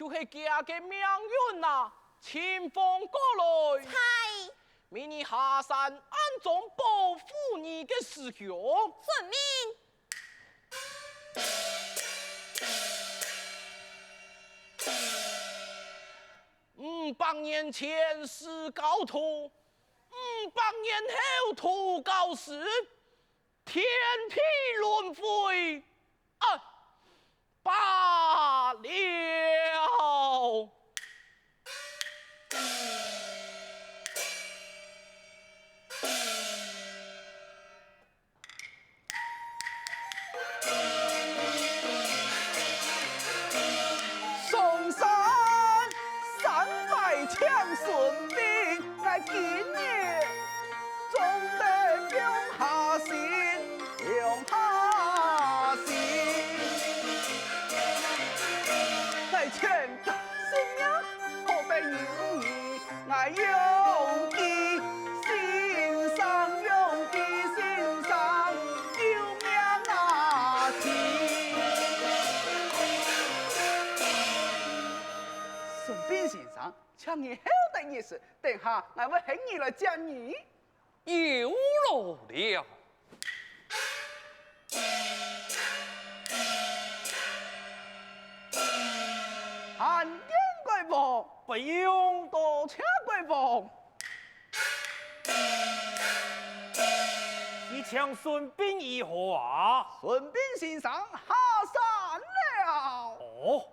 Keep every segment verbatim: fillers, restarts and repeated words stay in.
就係佢个命運啊，尋訪過來。在。命你下山，暗中保護你个師兄。遵命。五百年前師教徒，五百年後徒教師， 天地輪迴，啊，罷了。上山，山外請順兵，𠊎今日總得放下身，放下身。𠊎全家性命，可得有你，𠊎用佢先生，用佢先生，救命啊！順兵先生， 請你候等一時，等下𠊎會喊人來接你。有勞了。參見國王。不用。多謝國王。你請順兵如何啊？順兵先生下山了。哦，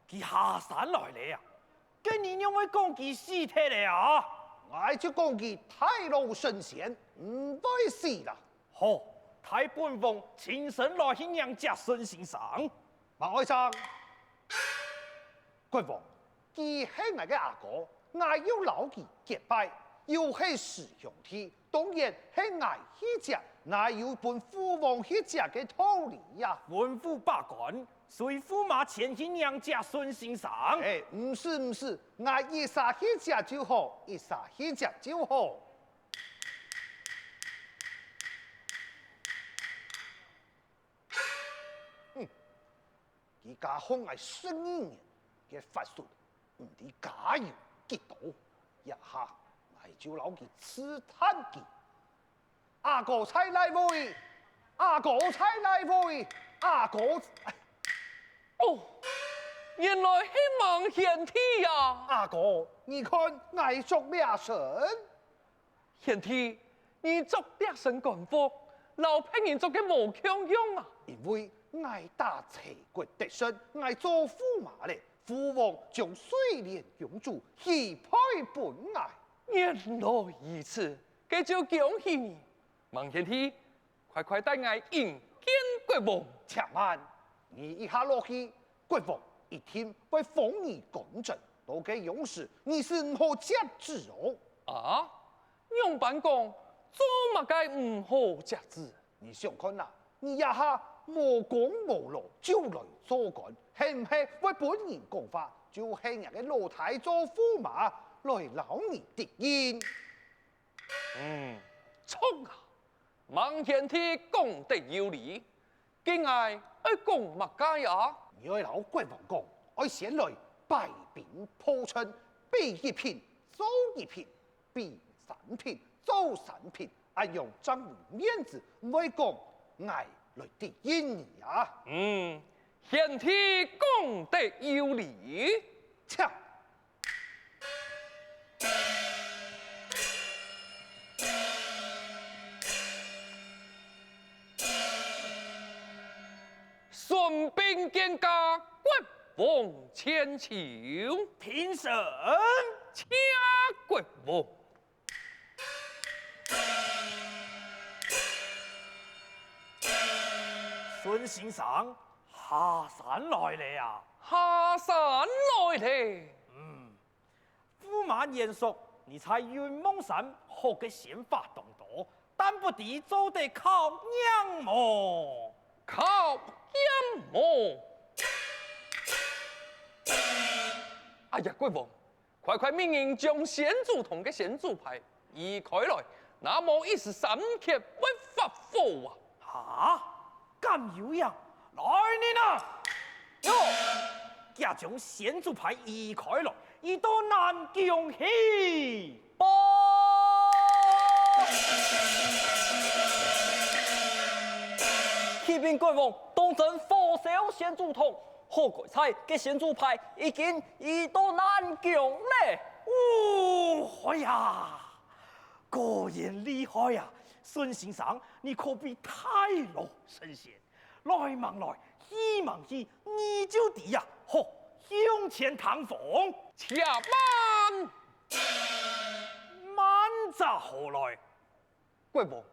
佢下山來了啊？ 該你仰會講佢死忒了啊？𠊎就講佢大羅神仙，毋會死啦。好，待本王親身來去迎接順先生。馬哀上，國王，佢係𠊎个阿哥，𠊎又摎佢結拜，又係師兄弟，當然係𠊎去接，哪有分父王去接个道理呀？文武百官， 隨駙馬前去迎接順先生。哎，毋使，毋使，𠊎一儕去接就好，一儕去接就好。嗯，佢加害𠊎十二年个法術，毋知加有幾多，這下𠊎就摎佢試探佢。 阿哥在哪位？阿哥在哪位？阿哥，哦，原來係孟賢弟呀！阿哥，你看𠊎著這身。賢弟，你著這身官服，摎別人著个無共樣啊！因為𠊎打齊國得勝，𠊎做駙馬了，父王將水簾公主許配分𠊎。原來如此， 該就恭喜你。孟賢弟，快快帶𠊎覲見國王。且慢，你這下落去，國王一定會封你官職，到該央時你就毋好接旨哦。啊？仰般講，做麼个毋好接旨？你想看啊，你這下無功無勞就來做官，係毋係會分人講話，就喊若个老弟做駙馬，來摎你敵人。 嗯，著啊！孟賢弟講得有理，該𠊎愛講麼个啊？你愛摎國王講，愛先來排兵布陣，比一品做一品，比三品做三品，恁樣正有面子，毋會講𠊎來敵人你啊！嗯，賢弟講得有理。請！ 順兵見駕，國王千秋。平身。謝國王。孫先生，下山來了啊！下山來了。嗯， 駙馬諺說，你在雲夢山學个仙法當多，但不知做得靠硬無？靠硬無？哎呀，國王，快快命人將仙祖堂个仙祖牌移開來，若無一時三刻會發火啊！哈？敢有影？來人啊！喲！這將先祖牌移開來，移到南宮去。報！啟稟國王，當真火燒先祖堂，好該哉，該先祖牌已經移到南宮了。哦，哎呀，果然厲害啊！孫先生，你可比太老神仙。 來吂來，去吂去，你就知啊！好，向前聽風。且慢！慢者何來？國王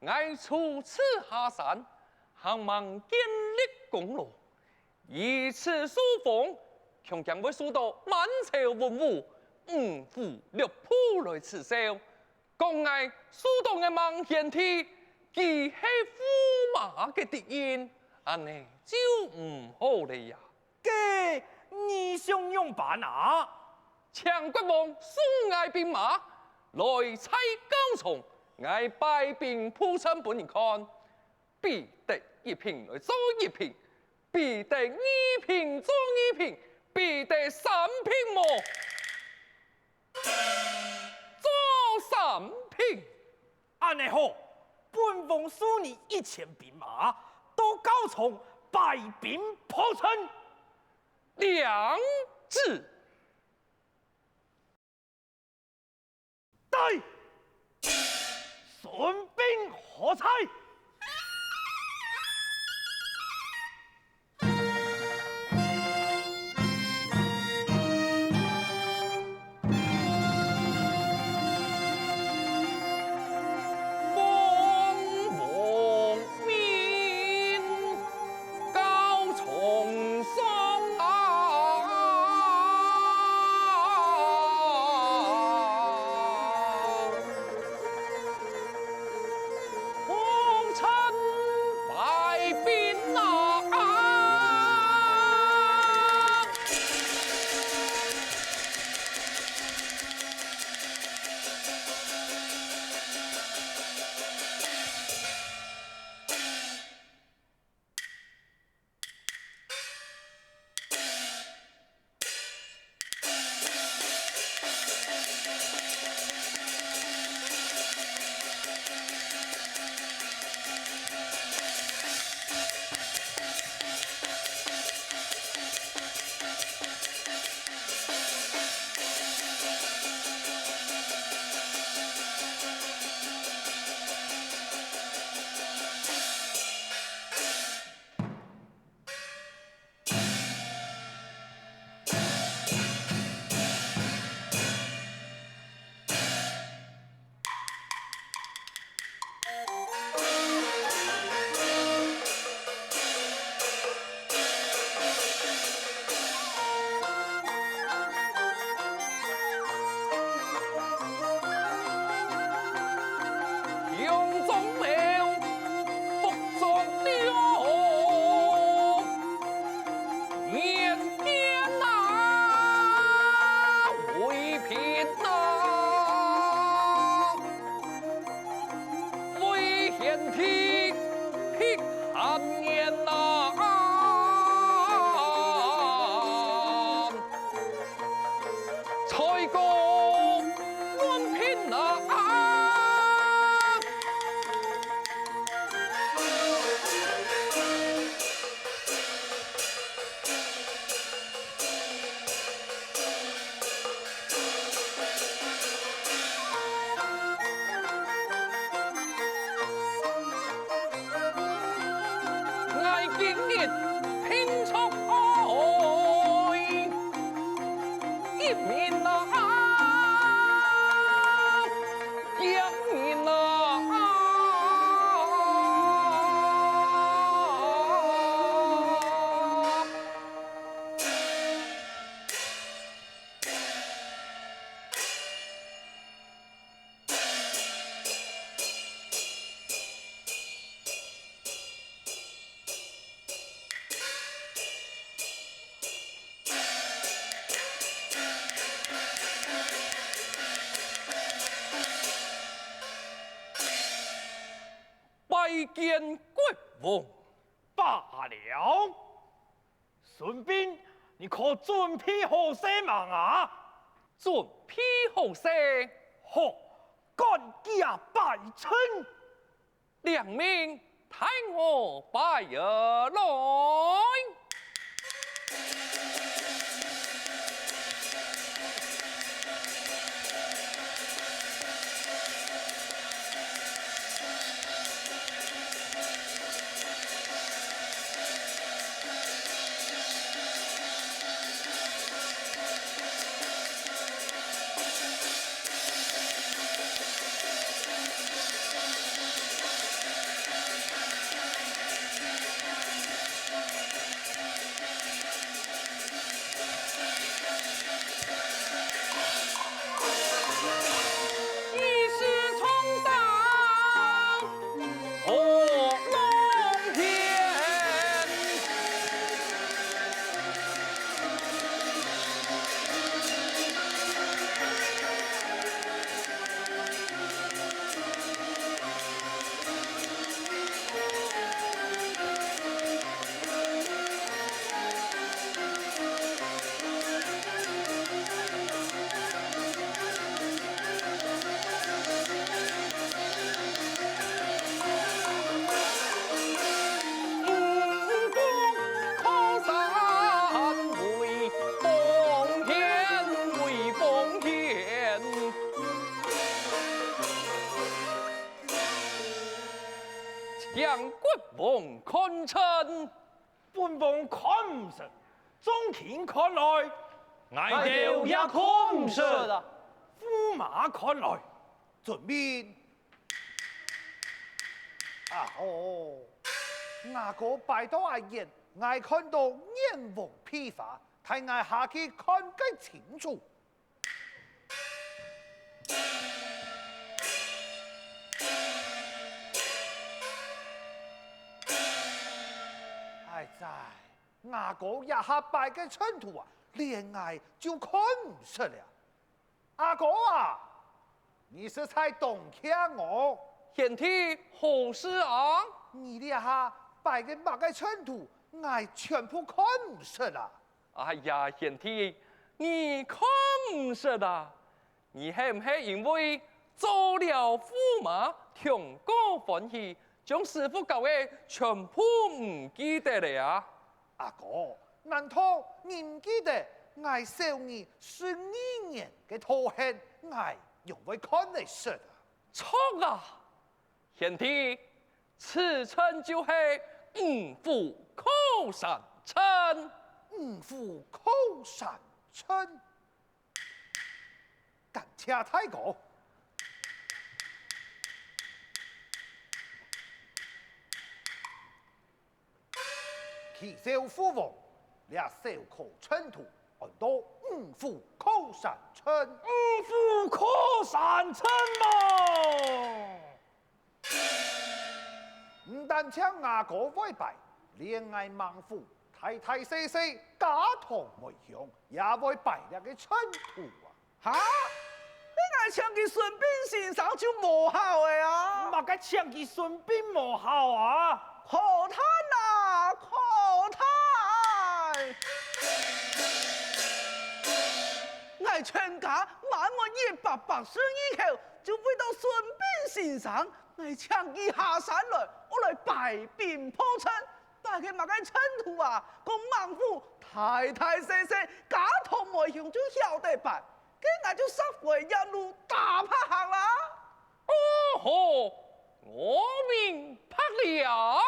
，𠊎出此下山，行吂見立功勞，移此書房，恐驚會受到滿朝文武、五胡六部來恥笑。 講𠊎輸到𠊎吂賢弟，佢係駙馬个敵人，恁呢就毋好了呀。該你想仰般啊？請國王送𠊎兵馬來在校場，𠊎擺兵布陣分你看，比得一品來做一品，比得二品做二品，比得三品無？ 做三品。恁呢好，本王送你一千兵馬，到校場擺兵布陣。領旨。在，孫臏何在？ 拜见国王。罢了，孙臏你可準備好勢吂啊？準備好勢。好，趕緊啊，擺陣！ 領命，待我擺啊來！請國王看陣。本王看毋識，眾卿看來，𠊎兜也看毋識啊。駙馬看來，遵命。啊吼，吾哥擺到恁遠，𠊎看到眼黃鼻花，待𠊎下去看个清楚。 唉哉，吾哥這下擺个陣圖啊，連𠊎就看毋識了。阿哥啊，你實在當慶哦！賢弟，何事啊？你這下擺个麼个陣圖，𠊎全部看毋識啊！ 哎呀，賢弟，你看毋識啊？你係毋係因為做了駙馬，傷過歡喜，將師傅教个全部毋記得了啊？阿哥，難道你毋記得𠊎小你十二年个道行，𠊎仰會看得識啊？著啊！賢弟， 此陣就係五虎靠山陣。五虎靠山陣，感謝大哥。啟奏父王，這小可陣圖安到五虎靠山陣。五虎靠山陣嘛！ 毋單淨吾哥會擺，連𠊎孟虎大大細細家堂妹兄也會擺這个陣圖啊！哈？你𠊎請佢順便先生就無效了啊？麼个請佢順便無效啊？可嘆啊，可嘆！𠊎全家滿滿一百八十二口，就為到順便先生 𠊎請佢下山來，愛來排兵布陣，擺个麼个陣圖啊，講孟虎大大細細，家堂妹兄就曉得擺，該𠊎就煞回原路打白行啦。哦吼，我明白了。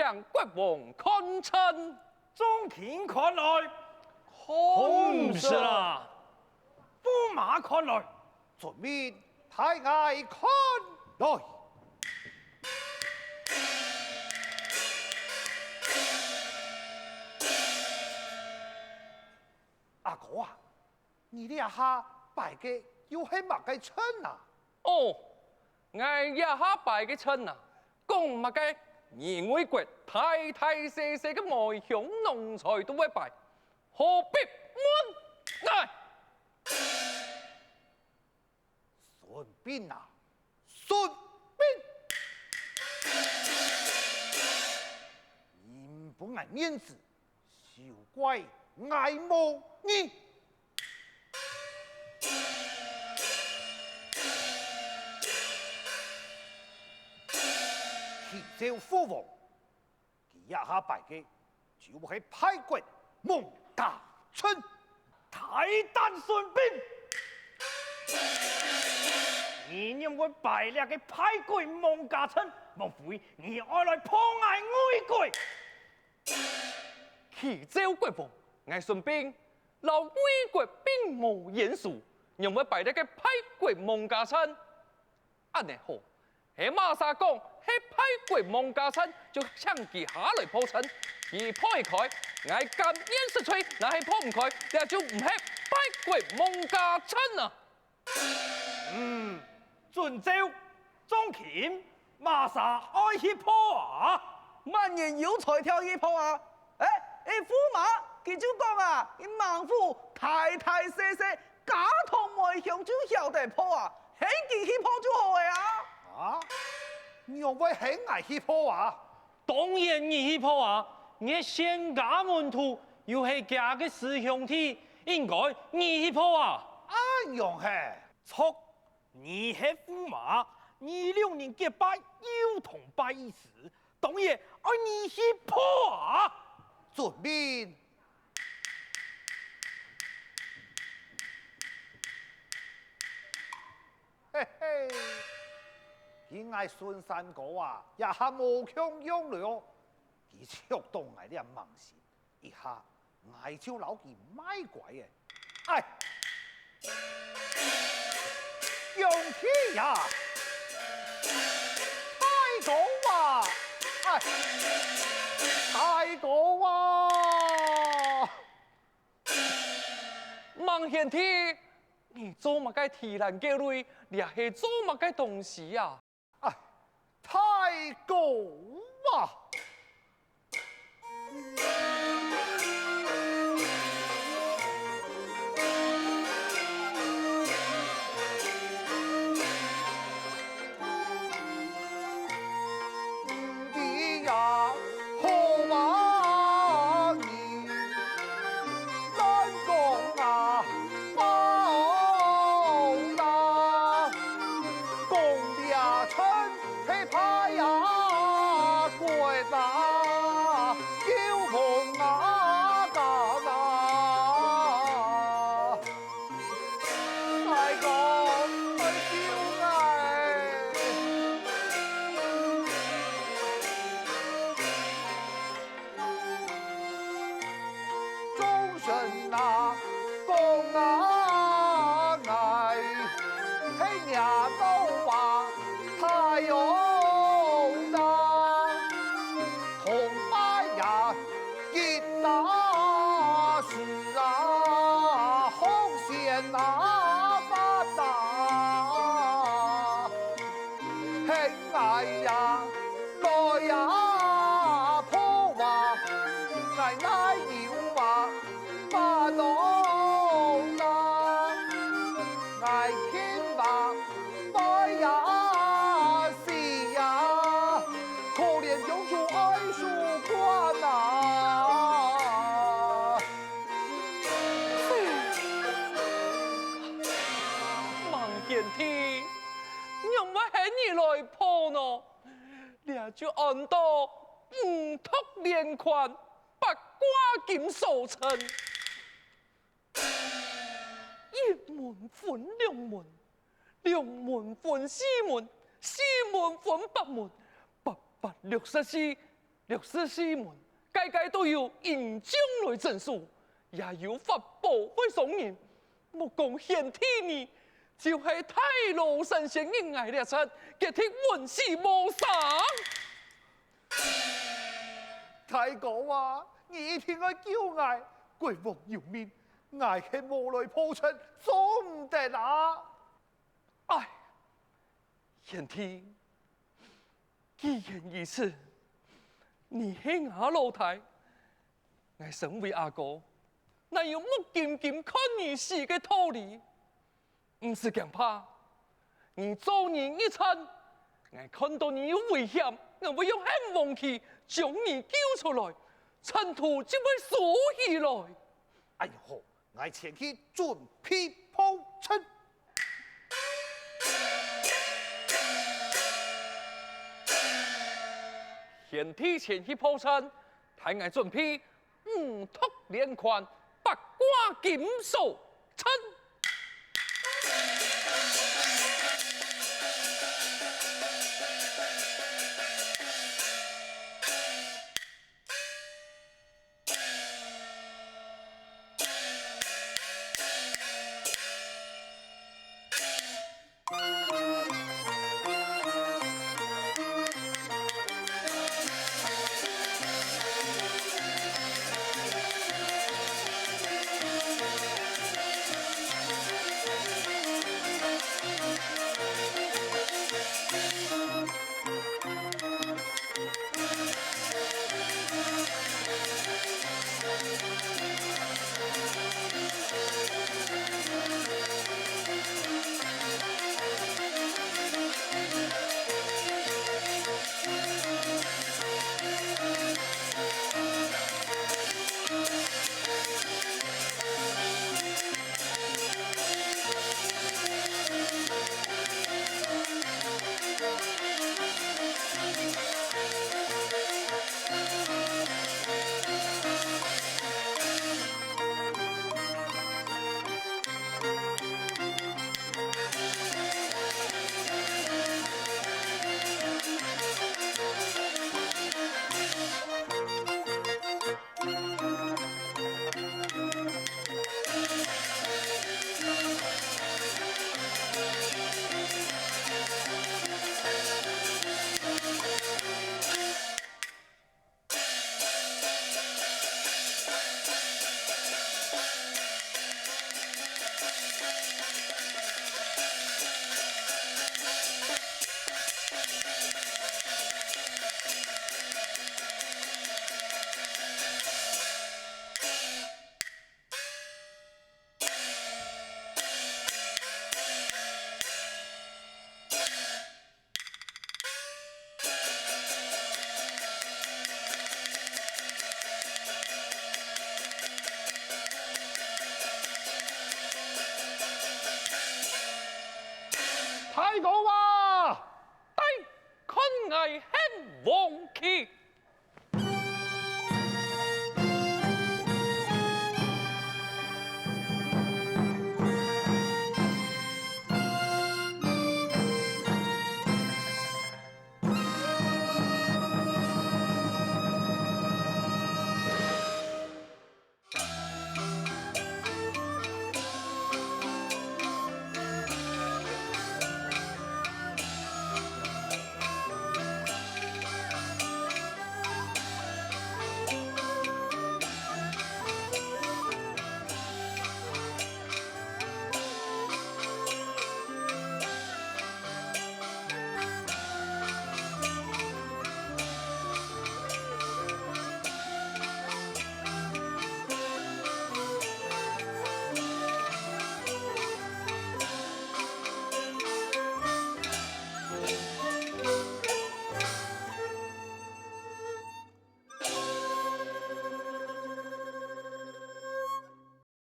請國王看秤。眾卿看來，看毋識啦。駙馬看來，遵命大家看來。阿哥啊，你這下擺个又係麼个秤啊？哦，𠊎這下擺个秤啊，講麼个你外國大大細細个梅香囊菜都會擺，何必問𠊎？ 順牝啊，順牝！你毋分𠊎面子，休怪𠊎無義。啟奏父王， 佢這下擺个就係敗國亡家秤。大膽順牝！你仰會擺這个敗國亡家秤？莫非你愛來破𠊎外國？啟奏國王，𠊎順牝摎外國並無冤仇，仰會擺這个敗國亡家秤？ 恁呢好，係麼儕講係敗國亡家秤，就請佢下來破秤。佢破會開，𠊎甘願食罪；若係破毋開，這就毋係敗國亡家秤啊！嗯，遵奏，眾卿，麼儕愛去破啊？滿園有才調去破啊！ 欸，欸，駙馬，佢就講啊，佢孟府大大細細，家當梅香就曉得破啊，喊佢去破就好了啊。啊？仰會喊𠊎去破啊？當然你去破啊！你係全家門徒，又係厥个師兄弟，應該你去破啊！恁樣係？著， 你係駙馬，你兩人結拜有同拜意思，當然愛你去破啊！遵命。嘿嘿，佢𠊎孫三哥啊，這下無共樣了哦。佢著到𠊎這猛心， 一下，𠊎就摎佢賣乖仔。哎，恭喜呀！大哥啊！哎，大哥啊！孟賢弟，你做麼个啼爛叫雷？這係做麼个東西啊？ 哎，大哥啊！你呀，好啊你！ 亂講啊，包啦！講這秤係敗啊國啊，救亡啊家啊！大哥，愛救𠊎！ 眾人啊，講啊，𠊎係若老啊，大王啊，同拜呀，吉他時啊，紅線啊，發達。 喊𠊎呀，來呀，破啊！𠊎哪有啊，把弄啊！𠊎聽啊，來呀，死呀！可憐公主愛守寡啊！孟賢弟， 仰會喊你來破呢？這就安到五毒連環，八卦金鎖稱。一門分六門，六門分四門，四門分八門，八八六十四，六十四門，個個都有印章來鎮守，也有法寶會傷人。莫講賢弟你，就係大羅山仙人，𠊎這隻，決定穩死無生。大哥啊，你一定愛救𠊎，國王有命，𠊎係無來報稱，做毋得啊！唉，賢弟， 既然如此，你係吾老弟，𠊎身為阿哥，哪有目金金看你死个道理？毋使驚怕，你做人一善，𠊎看到你有危險，𠊎會用喊黃旗將你救出來，前途就會收起來。哎喲， 𠊎前去準備報稱。賢弟前去報稱，待𠊎準備五毒連環、八卦金鎖，稱。大哥啊！哎，看𠊎喊黃旗！